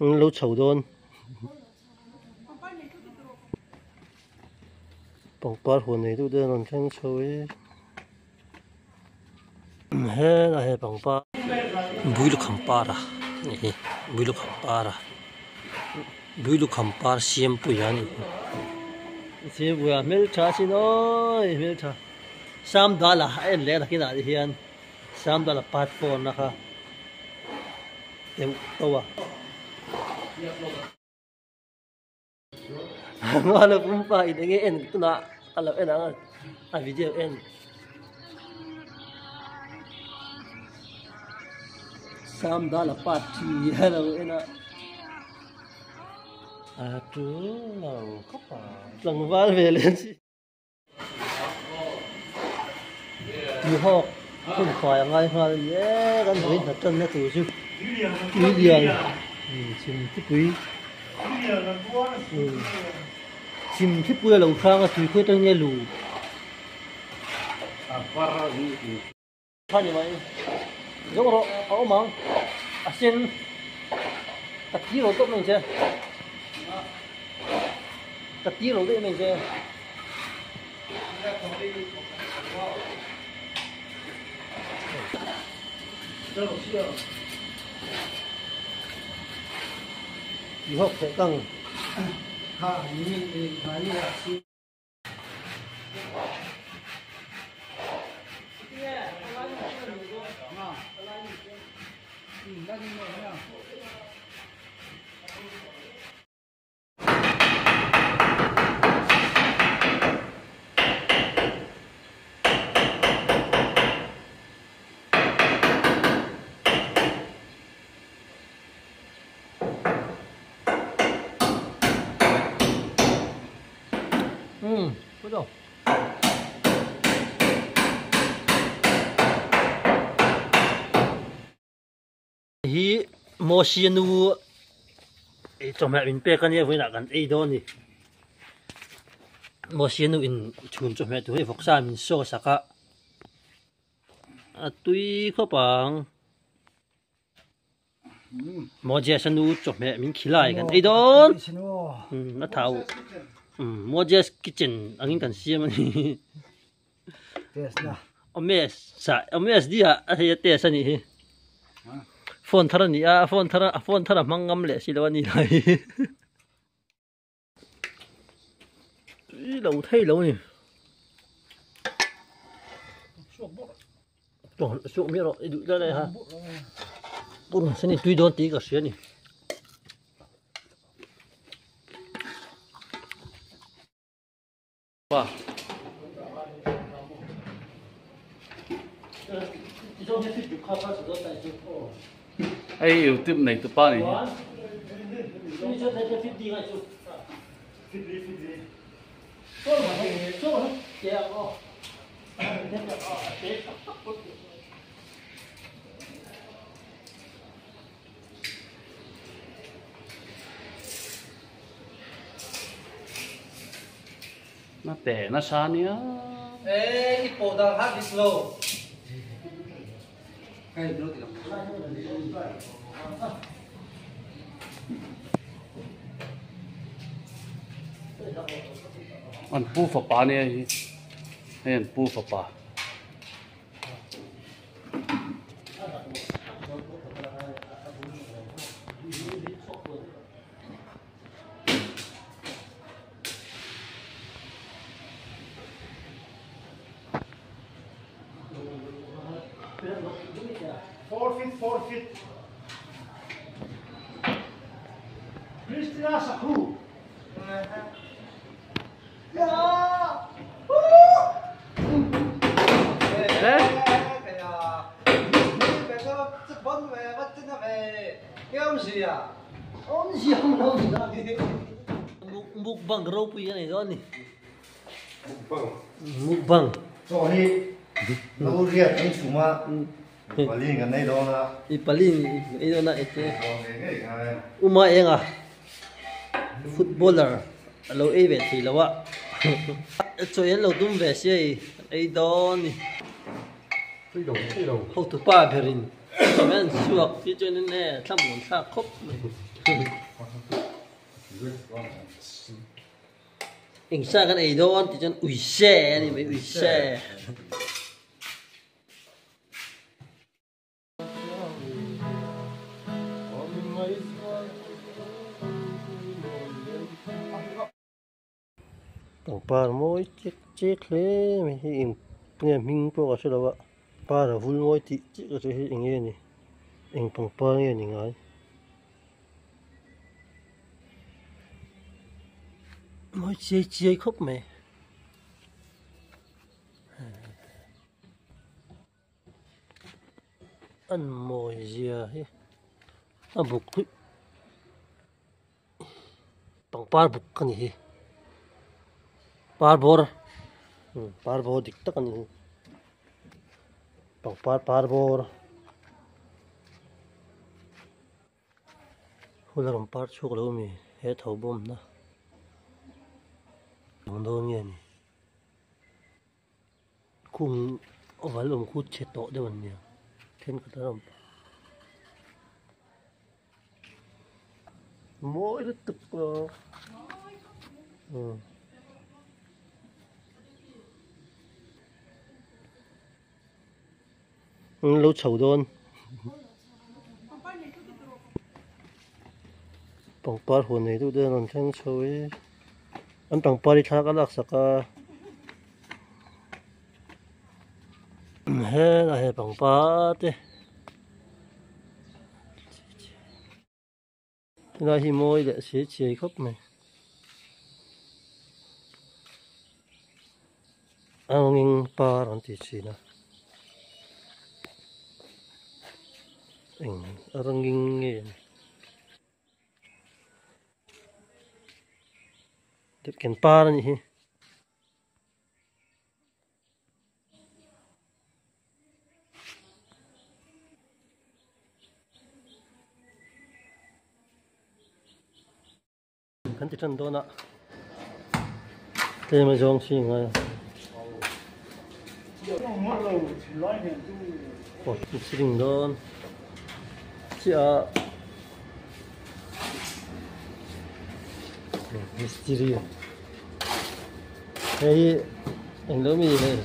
An lo chho dawn. Pangpar huan nei deuh te an rawn thleng chho e. Helai he pangpar Builukham par a ni hi Builukham par a Builukham par siampui a ni hi. Siampuia hmeltha sin awi hmeltha Samdala a en leh nakinah te hian Samdala part four na kha deuh tawh a. Ngala pumpa in enge en tunah a lo en ang a video en. Samdala part 3 a lo en a. A tu lo khawp a. Tlangval ve leh chi. Tihawk hun fai a ngai nghal a ni e kan vawi hna tanna tur chu tui lian chhim thipui chhim thipui a lo hrang a tui khawi atangin nge lu Kha ni mai zawk rawh a awm ang a sen ka ti ro tawp mai che ka ti ro daih mai che. Ti hawk theh kang. Ừ, có rồi. Hi Mosia nu ei chawhmeh min pek a nia vawiinah kan ei dawn a ni. Mosia nu in chhun chawhmeh tur hi vawksa min saw sak a, a tui khawp ang. Moses a nu chawhmeh min khilai kan ei dawn a thau Moses kitchen angin kan siam a ni Omes sa Omes dia a hei a test a nih hi phone thar a ni a phone thar a phone thar a hmang ngam leh si lo a ni lai Tui lo thei lo ni. Suak miah rawh i duh tlat a ha. Pum seni tui dawn tih ka hria ni. Pa. Hei youtube nei tu pa ni hi. Na te nasa nia. Ê, i bộ đào hát đi slow. An pu fapa nia hi. Hei an pu fapa. Four feet, 4 feet. Christina Sakhu. Mukbang ropui a nei dawn a ni. Mukbang. Chaw hi lo riat an chhum a, palin kan ei dawn a. I palin ei dawn a ete. Uma enga footballer a lo ei ve thei lo a. Chaw hi an lo tum ve sia i ei dawn ni. Hotupa berin chaw hi an chhuak tih chuan in e thlamuan thlak khawp mai. Eng sa kan ei dawn tih chuan ui se a ni mai ui se. Pangpar mawi chek chek hle mai hi eng nge hming pawh ka hre lo a par a vul mawi tih chiah ka hre hi eng nge ni eng pangpar nge ni ngai mawi chiai chiai khawp mai. An mawi zia hi a buk hi pangpar buk a ni hi par bawr par bawr dik tak a ni hi pangpar par bawr hun a rawn par chhuak lo ami he tho bawm na ang dawn nge ni. Khung val awm khu chhe tawh deuh an nia thenkhat an awm mawi lutuk pawh an lo chho dawn pangpar huan nei deuh te an rawn thleng chho e an pangpar hi thlalak a laksak a helai he pangpar te helai hi mawi leh chiai chiai khawp mai a rawngin par an ti thin a eng a rawngin nge ni. Ken par a nih hi. Kan ti tan dawn a tlem a zawng si ngai a. Aw siling dawn chiah a. Mistiri hei hi englo mi leh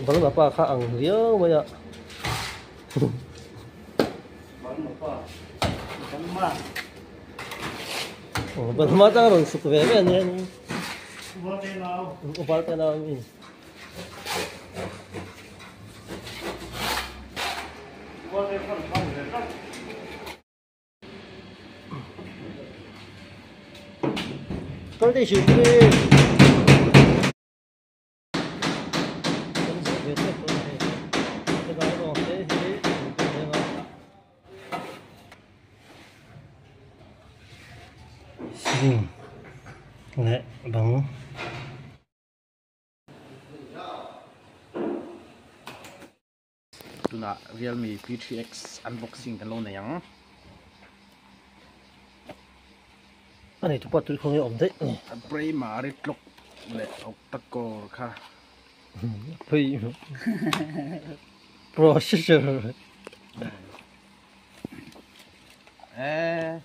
Balma pa kha ang riau mai a. Balma tang rawn suk ve ve ania ni. Upa te nau mi. Kal te siu pui. Kan zawh ve tep dawn a hei. Helai aw te hi Sing leh bang. Tunah Realme P3X unboxing kan lo nei ang. A nei tupa tui khawnge awm daih ni. A primary tluk leh octa-core kha. Phei processor. Eh.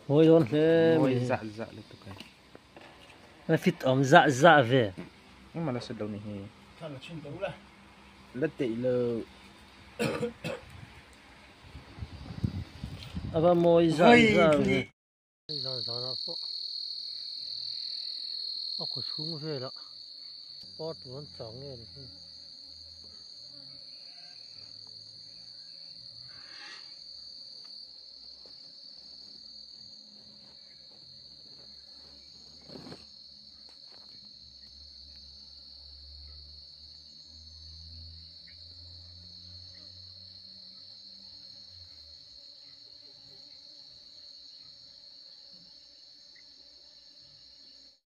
Mawi dawn hle mai. Mawi zah zah lutuk e. A fit awm zah zah ve. Engmah la set lo ni hi. La teih lo. A va mawi zah zah ve. Zan zanah pawh a kaw chhung velah par tur an chang nge ni hi.